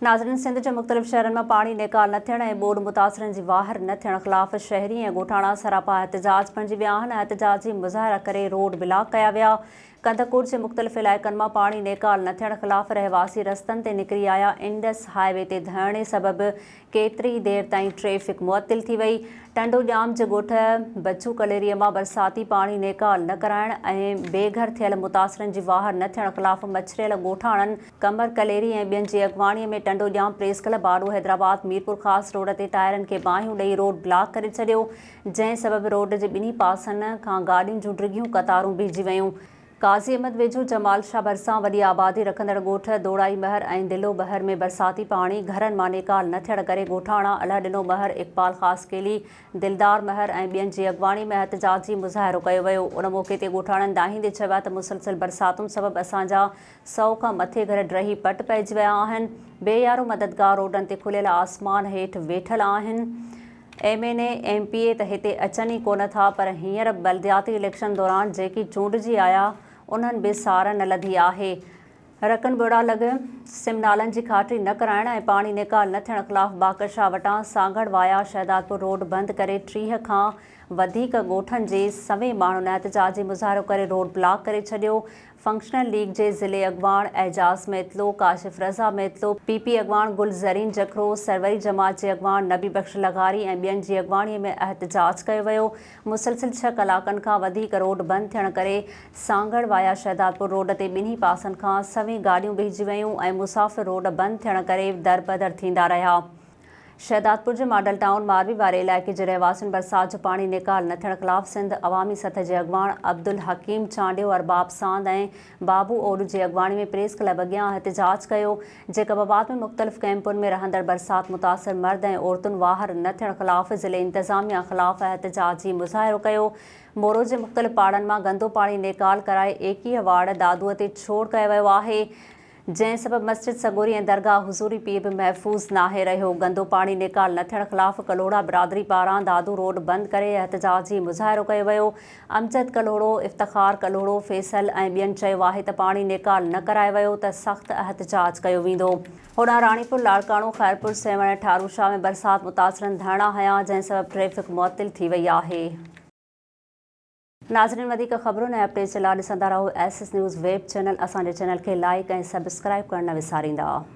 ناظرين سنڌ جي مختلف شهرن مان پاڻي نيڪال نه ٿيڻ ۽ ٻوڏ متاثرن جي واهر نه ٿيڻ خلاف شهري ۽ ڳوٺاڻا سراپا احتجاج بڻجي ويا آهن، احتجاجي مظاهرا ڪري روڊ بلاڪ ڪيا ويا، ڪنڌڪوٽ جي مختلف علائقن مان پاڻي نيڪال نه ٿيڻ خلاف رهواسي رستن تي نڪري آيا، انڊس هاء وي تي ڌرڻي سبب ڪيتري ئي دير تائين ٽريفڪ معطل ٿي وئي، ٽنڊو ڄام جي ڳوٺ بچو ڪليريء مان برساتي پاڻي نيڪال نه ڪرائڻ ۽ بي گهر ٿيل متاثرن جي واهر نه ٿيڻ خلاف مڇريل ڳوٺاڻن قمر ڪليري ۽ ٻين جي اڳواڻي ۾ ٽنڊو ڄام پريس ڪلب آڏو حيدرآباد ميرپورخاص روڊ تي ٽائرن کي باهيون ڏئي روڊ بلاڪ ڪري ڇڏيو، جنهن سبب روڊ جي ٻنهي پاسن کان گاڏين جون ڊگهيون قطارون بيهجي ويون. قاضي احمد ويجهو جمال شاهه ڀرسان وڏي آبادي رکندڙ ڳوٺ دوڙائي مهر ۽ دلو ٻهر ۾ برساتي پاڻي گهرن مان نيڪال نه ٿيڻ ڪري ڳوٺاڻا الهڏنو مهر، اقبال خاصخيلي، دلدار مهر ۽ ٻين جي اڳواڻي ۾ احتجاجي مظاهرو ڪيو ويو. ان موقعي تي ڳوٺاڻن دانهيندي چيو ته مسلسل برساتن سبب اسان جا سئو کان مٿي گهر ڊهي پٽ پئجي ويا آهن، بي يارو مددگار روڊن تي کليل آسمان هيٺ ويٺل آهن. M N A, M P A ته هتي اچن ئي ڪونه ٿا پر هينئر بلدياتي اليڪشن دوران جيڪي چونڊجي آيا انهن به سار نه لڌي آهي. رڪن ٻوڙا لڳ سم نالن جي کاٽي نه ڪرائڻ ۽ پاڻي نيڪال نه ٿيڻ خلاف باقر شاهه وٽان سانگهڙ وايا شهدادپور روڊ بند ڪري 30 کان وڌيڪ ڳوٺن جي سوين ماڻهن احتجاجي مظاهرو ڪري روڊ بلاڪ ڪري ڇڏيو. فنڪشنل ليگ جي ضلعي اڳواڻ اعجاز ميتلو، ڪاشف رضا ميتلو، پي پي اڳواڻ گل زرين جکرو، سروري جماعت جي اڳواڻ نبي بخش لغاري ۽ ٻين جي اڳواڻي ۾ احتجاج ڪيو ويو. مسلسل ڇهه ڪلاڪن کان وڌيڪ روڊ بند ٿيڻ ڪري سانگهڙ وايا شهدادپور روڊ تي ٻنهي پاسن کان سوين گاڏيون بيهجي ويون ۽ مسافر روڊ بند ٿيڻ ڪري دربدر ٿيندا رهيا. شهدادپور جي ماڊل ٽائون ماروي واري علائقي جي رهواسين برسات جو پاڻي نيڪال نه ٿيڻ خلاف سنڌ عوامي سٿ جي اڳواڻ عبدالحڪيم چانڊيو، ارباب ساند ۽ بابو اوڏ جي اڳواڻي ۾ پريس ڪلب اڳيان احتجاج ڪيو. جيڪب آباد ۾ مختلف ڪئمپن ۾ رهندڙ برسات متاثر مرد ۽ عورتن واهر نه ٿيڻ خلاف ضلعي انتظاميا خلاف احتجاجي مظاهرو ڪيو. مورو جي مختلف پاڙن مان گندو پاڻي نيڪال ڪرائي 21 وارڊ دادوء تي ڇوڙ ڪيو ويو آهي. جنهن سبب مسجد سڳوري ۽ درگاهه حضوري پير به محفوظ ناهي رهيو، گندو پاڻي نيڪال نه ٿيڻ خلاف ڪلهوڙا برادري پاران دادو روڊ بند ڪري احتجاجي مظاهرو ڪيو ويو، امجد ڪلهوڙو، افتخار ڪلهوڙو، فيصل ۽ ٻين چيو آهي ته پاڻي نيڪال نه ڪرايو ويو ته سخت احتجاج ڪيو ويندو. هوڏانهن راڻيپور، لاڙڪاڻو، خيرپور، سيوهڻ ۽ ٺاروشاهه ۾ برسات متاثرن ڌرڻا هنيا، جنهن سبب ٽريفڪ معطل ٿي وئي آهي. ناظرين وڌيڪ خبرن ۽ اپڊيٽس جي لاء ڏسندا رهو S S news web channel اسان جي چينل کي لائيڪ ۽ سبسڪرائيب ڪرڻ نه وساريندا.